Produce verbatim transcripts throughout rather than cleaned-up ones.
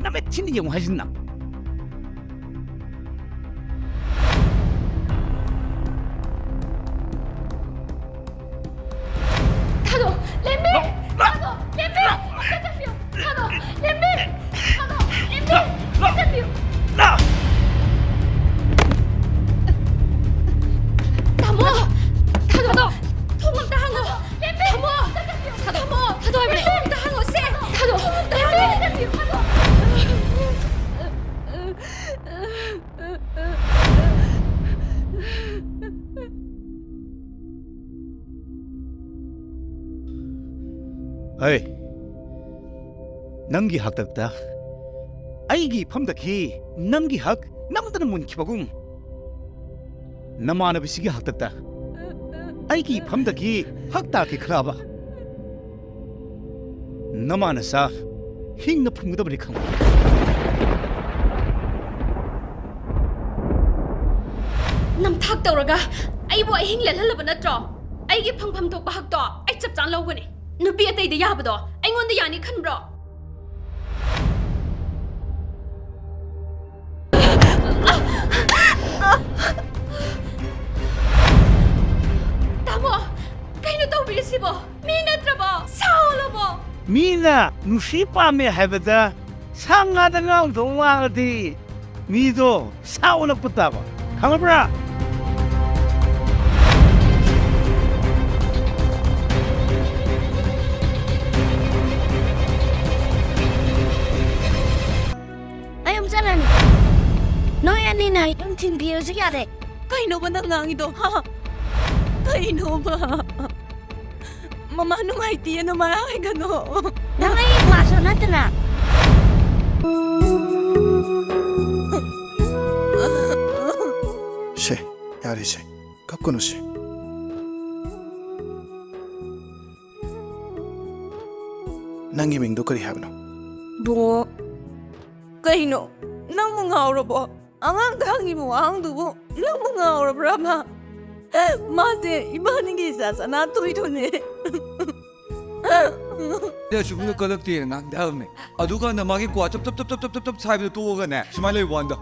ꯃꯃꯤꯠ ꯊꯤꯅ ꯌꯦꯡꯉꯨ ꯍꯥꯏꯁꯤꯅ꯫ ꯊꯥꯗꯣ, ꯂꯦꯝꯕꯤ! ꯊꯥꯗꯣ, ꯂꯦꯝꯕꯤ! ꯑꯝꯇ ꯆꯠꯄꯤꯌꯨ! ꯊꯥꯗꯣ, ꯂꯦꯝꯕꯤ! ꯊꯥꯗꯣ, ꯂꯦꯝꯕꯤ! ꯑꯝꯇ ꯆꯠꯄꯤꯌꯨ! ꯇꯥꯃꯣ! ꯊꯥꯗꯣ! ꯊꯣꯡ ꯑꯝꯇ ꯍꯥꯡꯉꯣ! ꯂꯦꯝꯕꯤ! ꯇꯥꯃꯣ! ꯊꯥꯗꯣ! ꯊꯥꯗꯣ ꯍꯥꯏꯕꯅꯦ! ꯊꯣꯡ ꯑꯝꯇ ꯍꯥꯡꯉꯣ ꯁꯦ! ꯊꯥꯗꯣ! ꯊꯣꯡ ꯑꯝꯇ ꯍꯥꯡꯉꯣ! ꯂꯦꯝꯕꯤ! ꯊꯥꯗꯣ! ꯍꯩ, ꯅꯪꯒꯤ ꯍꯥꯛꯇꯛꯇ ꯑꯩꯒꯤ ꯏꯐꯝꯗꯒꯤ ꯅꯪꯒꯤ ꯍꯛ ꯅꯝꯗꯅ ꯃꯨꯟꯈꯤꯕꯒꯨꯝ, ꯅꯃꯥꯟꯅꯕꯤꯁꯤꯒꯤ ꯍꯥꯛꯇꯛꯇ ꯑꯩꯒꯤ ꯏꯐꯝꯗꯒꯤ ꯍꯛ ꯇꯥꯈꯤ ꯈꯜꯂꯛꯑꯕ? ꯅꯃꯥ ꯅꯆꯥ ꯍꯤꯡꯅ ꯐꯨꯝꯒꯗꯕꯅꯤ ꯈꯪꯕ꯫ ꯅꯝꯊꯥꯛ ꯇꯧꯔꯒ ꯑꯩꯕꯨ ꯑꯍꯤꯡ ꯂꯦꯜꯍꯜꯂꯕ ꯅꯠꯇ꯭ꯔꯣ? ꯑꯩꯒꯤ ꯐꯪꯐꯝ ꯊꯣꯛꯄ ꯍꯛꯇꯣ ꯑꯩ ꯆꯞ ꯆꯥꯅ ꯂꯧꯒꯅꯤ꯫ ꯅꯨꯄꯤ ꯑꯇꯩꯗ ꯌꯥꯕꯗꯣ ꯑꯩꯉꯣꯟꯗ ꯌꯥꯅꯤ ꯈꯟꯕ꯭ꯔꯣ? ꯇꯥꯃꯣ, ꯀꯩꯅꯣ ꯇꯧꯕꯤꯔꯤꯁꯤꯕꯣ? ꯃꯤ ꯅꯠꯇ꯭ꯔꯕꯣ? ꯁꯥ ꯑꯣꯜꯂꯕꯣ? ꯃꯤꯅ ꯅꯨꯡꯁꯤ ꯄꯥꯝꯃꯦ ꯍꯥꯏꯕꯗ ꯁꯥ ꯉꯥꯗ ꯉꯥꯎꯗꯧ ꯃꯥꯜꯂꯗꯤ ꯃꯤꯗꯣ ꯁꯥ ꯑꯣꯜꯂꯛꯄ ꯇꯥꯕ, ꯈꯪꯉꯕ꯭ꯔꯥ? ꯑꯩ ꯑꯃꯨꯛ ꯆꯠꯂꯅꯤ꯫ ꯅꯣꯏ ꯑꯅꯤꯅ ꯑꯩ ꯑꯗꯨꯝ ꯊꯤꯟꯕꯤꯔꯁꯨ ꯌꯥꯔꯦ꯫ ꯀꯩꯅꯣꯕ ꯅꯪ ꯉꯥꯡꯉꯤꯗꯣ? ꯍꯥ? ꯀꯩꯅꯣꯕ? ꯃꯃꯥ ꯅꯨꯡꯉꯥꯏꯇꯦꯅ ꯃꯔꯥ ꯍꯥꯏꯒꯅꯣ꯫ ꯅꯪ ꯑꯩ ꯏꯃꯥꯁꯨ ꯅꯠꯇꯅ꯫ ꯁꯦ, ꯌꯥꯔꯦꯁꯦ꯫ ꯀꯞꯀꯅꯨꯁꯦ꯫ ꯅꯪꯒꯤ ꯃꯤꯡꯗꯣ ꯀꯔꯤ ꯍꯥꯏꯕꯅꯣ? ꯕꯨꯡꯉꯣ꯫ ꯀꯩꯅꯣ? ꯅꯪꯕꯨ ꯉꯥꯎꯔꯕꯣ? ꯑꯉꯥꯡꯗ ꯍꯪꯉꯤꯕ ꯋꯥꯍꯪꯗꯨꯕꯨ ꯅꯪꯕꯨ ꯉꯥꯎꯔꯕ꯭ꯔꯥ ꯃꯥ? ꯃꯥꯁꯦ ꯏꯕꯥꯅꯤꯒꯤ ꯏꯆꯥ ꯁꯅꯥꯊꯣꯏꯗꯨꯅꯦ꯫ ꯑꯩ ꯑꯁꯨꯝꯅ ꯀꯜꯂꯛꯇꯦꯅ ꯉꯥꯡꯗꯦ ꯍꯥꯏꯕꯅꯦ꯫ ꯑꯗꯨꯀꯥꯟꯗ ꯃꯥꯒꯤ ꯀ꯭ꯋꯥ ꯆꯞ ꯆꯞ ꯆꯞ ꯆꯞ ꯆꯞ ꯆꯞ ꯁꯥꯏꯕꯗꯣ ꯇꯣꯛꯑꯒꯅꯦ, ꯁꯨꯃꯥꯏꯅ ꯂꯩꯕ ꯋꯥꯅꯤꯗ꯫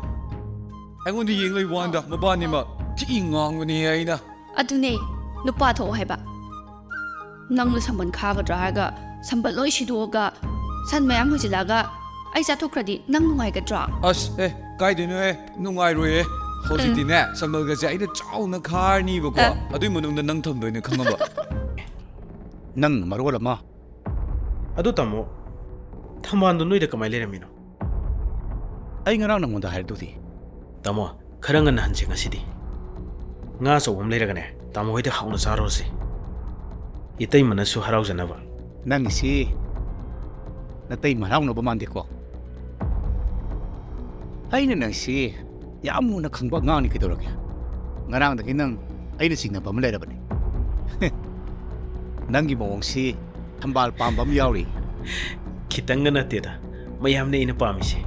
ꯑꯩꯉꯣꯟꯗ ꯌꯦꯡ ꯂꯩꯕ ꯋꯥꯅꯤꯗ, ꯃꯕꯥꯅꯤꯃꯛ ꯊꯤ ꯉꯥꯡꯕꯅꯦ ꯑꯩꯅ꯫ ꯑꯗꯨꯅꯦ, ꯅꯨꯄꯥ ꯊꯣꯛꯑꯣ ꯍꯥꯏꯕ꯫ ꯅꯪꯅ ꯁꯝꯕꯜ ꯈꯥꯒꯗ꯭ꯔꯥ ꯍꯥꯏꯔꯒ ꯁꯝꯕꯜ ꯂꯣꯏ ꯁꯤꯗꯣꯛꯑꯒ ꯁꯟ ꯃꯌꯥꯝ ꯍꯣꯏꯖꯤꯜꯂꯛꯑꯒ ꯑꯩ ꯆꯥꯊꯣꯛꯈ꯭ꯔꯗꯤ ꯅꯪ ꯅꯨꯡꯉꯥꯏꯒꯗ꯭ꯔꯣ? ꯑꯁ, ꯑꯦ, ꯀꯥꯏꯗꯩꯅꯣꯍꯦ? ꯅꯨꯡꯉꯥꯏꯔꯣꯏꯍꯦ꯫ ꯍꯧꯖꯤꯛꯇꯤꯅꯦ, ꯁꯝꯕꯜꯒꯁꯦ ꯑꯩꯅ ꯆꯥꯎꯅ ꯈꯥꯔꯅꯤꯕꯀꯣ꯫ ꯑ꯫ ꯑꯗꯨꯏ ꯃꯅꯨꯡꯗ ꯅꯪ ꯊꯝꯗꯣꯏꯅꯦ, ꯈꯪꯉꯕ? ꯅꯪ ꯃꯔꯣꯜ ꯑꯃ꯫ ꯑꯗꯨ ꯇꯥꯃꯣ, ꯊꯝꯕꯥꯜꯗꯣ ꯅꯣꯏꯗ ꯀꯃꯥꯏꯅ ꯂꯩꯔꯝꯃꯤꯅꯣ? ꯑꯩ ꯉꯔꯥꯡ ꯅꯪꯉꯣꯟꯗ ꯍꯥꯏꯔꯗꯨꯗꯤ꯫ ꯇꯥꯃꯣ, ꯈꯔ ꯉꯟꯅ ꯍꯟꯁꯦ ꯉꯁꯤꯗꯤ꯫ ꯉꯥ ꯑꯆꯧꯕ ꯑꯃ ꯂꯩꯔꯒꯅꯦ, ꯇꯥꯃꯣ ꯍꯣꯏꯗ ꯍꯥꯎꯅ ꯆꯥꯔꯨꯔꯁꯤ꯫ ꯏꯇꯩꯃꯅꯁꯨ ꯍꯔꯥꯎꯖꯅꯕ꯫ ꯅꯪꯒꯤꯁꯤ ꯅꯇꯩꯃ ꯍꯔꯥꯎꯅꯕ ꯃꯥꯟꯗꯦꯀꯣ꯫ ꯑꯩꯅ ꯅꯪꯁꯤ ꯌꯥꯝ ꯃꯨꯟꯅ ꯈꯪꯕ ꯑꯉꯥꯡꯅꯤ ꯀꯩꯗꯧꯔꯒꯦ? ꯉꯔꯥꯡꯗꯒꯤ ꯅꯪ ꯑꯩꯅ ꯆꯤꯡꯅꯕ ꯑꯃ ꯂꯩꯔꯕꯅꯤ꯫ ꯅꯪꯒꯤ ꯃꯑꯣꯡꯁꯤ ꯊꯝꯕꯥꯜ ꯄꯥꯝꯕ ꯑꯃ ꯌꯥꯎꯔꯤ꯫ ꯈꯤꯇꯪꯒ ꯅꯠꯇꯦꯗ, ꯃꯌꯥꯝꯅ ꯑꯩꯅ ꯄꯥꯝꯃꯤꯁꯦ꯫